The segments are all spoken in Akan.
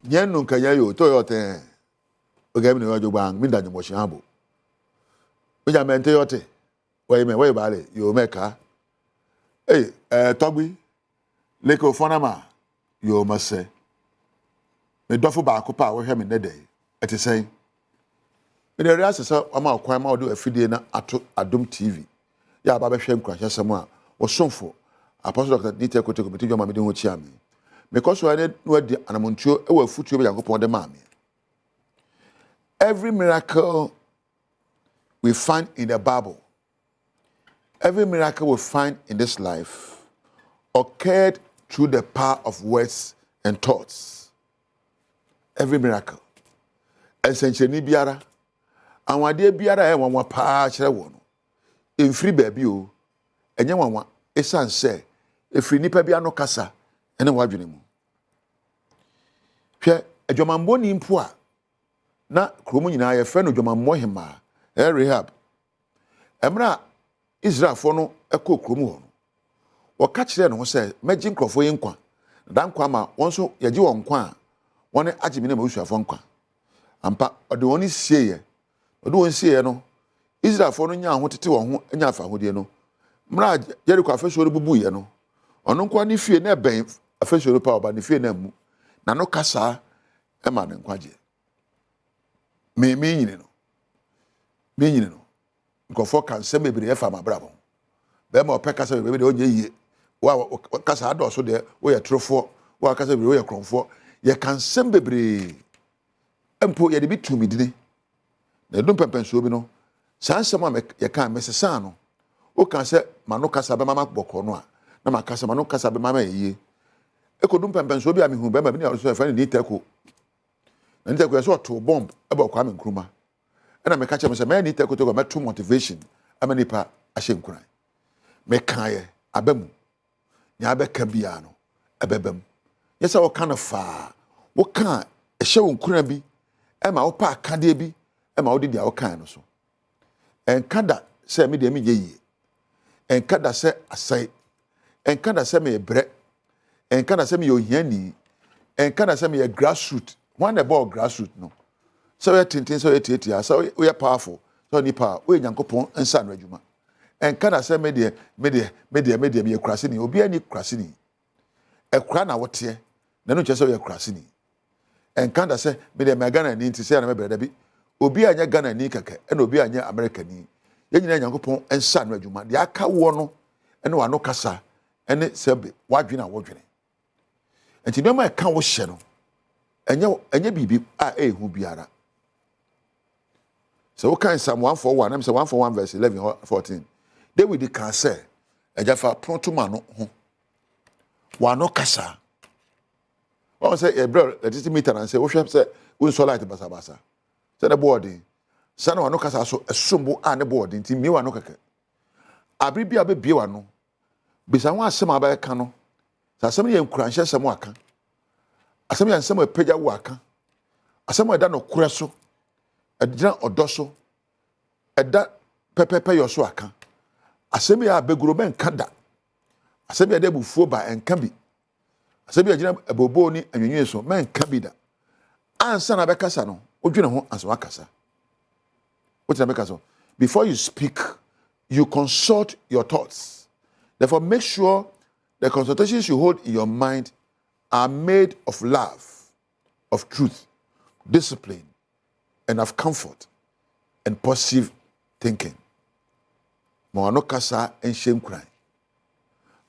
Nyɛ nu nka nyɛ yo to yɔ tɛn. Oge mi no yɔ jogba mi da nyɔmɔ shi abo. Mi ja mɛ nte yɔ te. Wɔyi mɛ wɔyi baale yo mɛ ka. Ee ɛɛ tɔgbi leke ofɔnama yo mɛ sɛ. Me dɔfo baako pa a wɔhwɛ me nnɛ da yi ɛte sɛn? Mede Awurade ase sɛ wama wo kwan ma wode afidie no ato Adom TV yɛ aba bɛhwɛ nkuranhyɛsɛm a wo somfo Apostle Dr. Nite Kotoko mete dwom a mede ho kyia me. Mekɔ so ara ne no adi anamontuo wɔ afutuo bɛ Nyankopɔn de maa me. Every miracle we find in the Bible, every miracle we find in this life occurred through the power of words and thoughts. Every miracle. Nsɛnkyerɛnne biara, anwadeɛ biara a ɛyɛ nwanwa paa kyerɛ wɔ no, ɛmfiri baabi o, ɛnyɛ nwanwa ɛsiane sɛ ɛfiri nnipa bi ano kasa ne w'adwene mu. Hwɛ adwamammɔni mpo a na kurom nyinaa yɛfrɛ no dwamammɔ hemaa, ɛyɛ Rahab. Mmerɛ a Israelfoɔ no kɔɔ kurom hɔ no, wɔka kyerɛɛ ne ho sɛ, mɛgye nkurɔfoɔ yi nkwa, na da nkwa ama wɔn nso yɛgye wɔn nkwa a, wɔn agye me ne m'abusuafoɔ nkwa. Ampa, ɔde wɔn sieeɛ. Ɔde wɔn sieeɛ no, Israelfoɔ no nyaa ho tete wɔn ho nyaa fahodie no. Mmerɛ a Jeriko afasuo no bubuiɛ no, ɔno nkoa ne fie na ɛbɛn afasuo no paa, ɔba ne fie na ammu. N'ano kasaa ma ne nkwagyeɛ. Me me nyini no, me nyini no, nkurɔfoɔ ka nsɛm bebree ɛfa m'abrabɔ ho. Bɛrima ɔpɛ kasa bebree deɛ ɔnyɛ yie. Wo a kasa adɔɔso deɛ woyɛ torofoɔ. Wo a kasa bebree woyɛ korɔmfoɔ. Yɛka nsɛm bebree. Mpo yɛde bi tuu me dini. Na ɛdu mpɛmpɛnsoɔ bi no, saa nsɛm a yɛka mesesaa no. Woka sɛ m'ano kasa bɛma mabɔ korɔ no a, na maka sɛ m'ano kasa bɛma mayɛ yie. Ɛkɔdu mpɛmpɛnsoɔ bi a mehu bɛrima bi ne ɔno nso yɛfrɛ no Nitako. Na Nitako yɛ sɛ ɔtoo bomb ɛbɔ Kwame Nkrumah. Ɛna meka kyerɛ me sɛ mɛyɛ Nitako toko mɛto motivation ama nipa ahyɛ nkuran. Mekaeɛ aba mu. Nea abɛka biara no ɛbɛba mu. Nyɛ sɛ woka no faa. Woka a ɛhyɛ wo nkuran bi ɛma wopɛ akadeɛ bi ɛma wode deɛ wokae no so. Ɛnka da sɛ me deɛ menyɛ yie. Ɛnka da sɛ asɛe. Ɛnka da sɛ mebrɛ. Ɛnka da sɛ meyɛ ohiani. Ɛnka da sɛ meyɛ grassroot. Hwan na ɛbɔɔ grassroot no? Sɛ woyɛ tenten, sɛ woyɛ tiatia, sɛ woyɛ powerful, sɛ woyɛ nipa a, woyɛ Nyankopɔn nsa ano adwuma. Ɛnka da sɛ me deɛ, me deɛ, me deɛ, me deɛ, meyɛ kuraseni. Obiara ni kuraseni. Ɛkora na woteɛ, na ɛno nkyerɛ sɛ woyɛ kuraseni. Ɛnka da sɛ me deɛ meyɛ Ghanani nti sɛ na mɛbrɛ dabi. Obi a nyɛ Ghanani kɛkɛ ɛna obi a nyɛ Amerikani. Yɛn nyinaa Nyankopɔn nsa ano adwuma. Deɛ aka woɔ no ɛne w'ano kasa ɛne sɛbe w'adwene a wodwene. Nti nneɛma a ɛka wo hyɛ no ɛnyɛ ɛnyɛ biribi a ɛyɛ hu biara. Sɛ wokan Psalm 141, ɛm sɛ 141 verse 11 14, David kaa sɛ, agya fa pono to m'ano ho, w'ano kasa. Wɔn sɛ yɛbrɛ electricity meter na sɛ wohwɛ sɛ wonsɔ light basabasa sɛ ne bo ɔden sɛ na w'ano kasa so ɛsom bo a ne bo ɔden nti mmie w'ano kɛkɛ. Abere bi a bɛbie w'ano bisa ho asɛm a bɛka no sɛ asɛm no yɛ nkuranhyɛ sɛm aka, asɛm yɛ nsɛm a ɛpagya wo aka, asɛm a ɛda nokorɛ so, ɛgyina ɔdɔ so, ɛda pɛpɛpɛ yɔ so aka, asɛm yɛ a bɛguro bɛnka da, asɛm yɛ de abufuo ba ɛnka bi, asɛm yɛ gyina abooboo ne anwinwii so mɛnka bi da. Ansa na bɛkasa no, wodwene ho ansa wakasa. Wotina mɛka so, before you speak, you consult your thoughts. Therefore, make sure the consultations you hold in your mind are made of love, of truth, discipline, and of comfort and positive thinking. Ma w'ano kasa nhyɛ nkuran.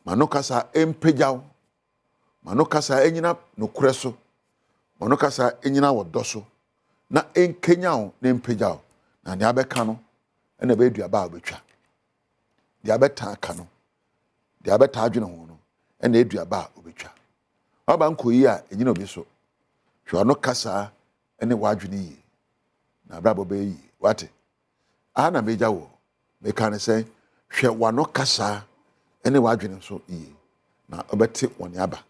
Ma no kasa mpagya wo. Ma no kasa nyina nokorɛ so. Ma no kasa nyina ɔdɔ so. Na nkenya wo na mpagya wo. Na nea abɛka no ɛna ɛbɛyɛ duaba a wobɛtwa. Deɛ abɛta aka no, deɛ abɛta adwene ho no, ɛna ɛyɛ duaba a wobɛtwa. Waba nkɔ yi a ɛnyina obi so. Hwɛ w'ano kasa ne w'adwene yie. Na abrabɔ bɛyɛ yie. Wate? Aha na megya wɔ. Meka ne sɛ, hwɛ w'ano kasa ne w'adwene nso yie. Na wobɛte wɔn aba.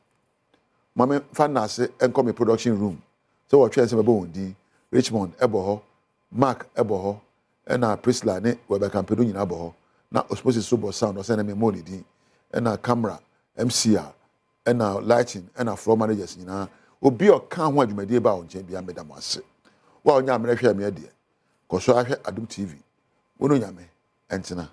Ma me fa nnaase nkɔ me production room. Sɛ wɔtwɛn sɛ mɛbɔ wɔn din. Richmond ɛbɔ hɔ. Mark ɛbɔ hɔ. Ɛna Priscilla ne Rebecca Mpedu nyinaa bɔ hɔ. Na Osmosis so bɔ sound ɔsɛ ne me mmɔ ne din. Ɛna camera, MCR, ɛna lighting, ɛna floor managers nyinaa. Obi a ɔka ho a dwumadie baa wo nkyɛn biara meda mo ase. Wo a wonya mmerɛ hwɛɛ meɛ deɛ, kɔ so ara hwɛ Adom TV. Wo ne Onyame ntena.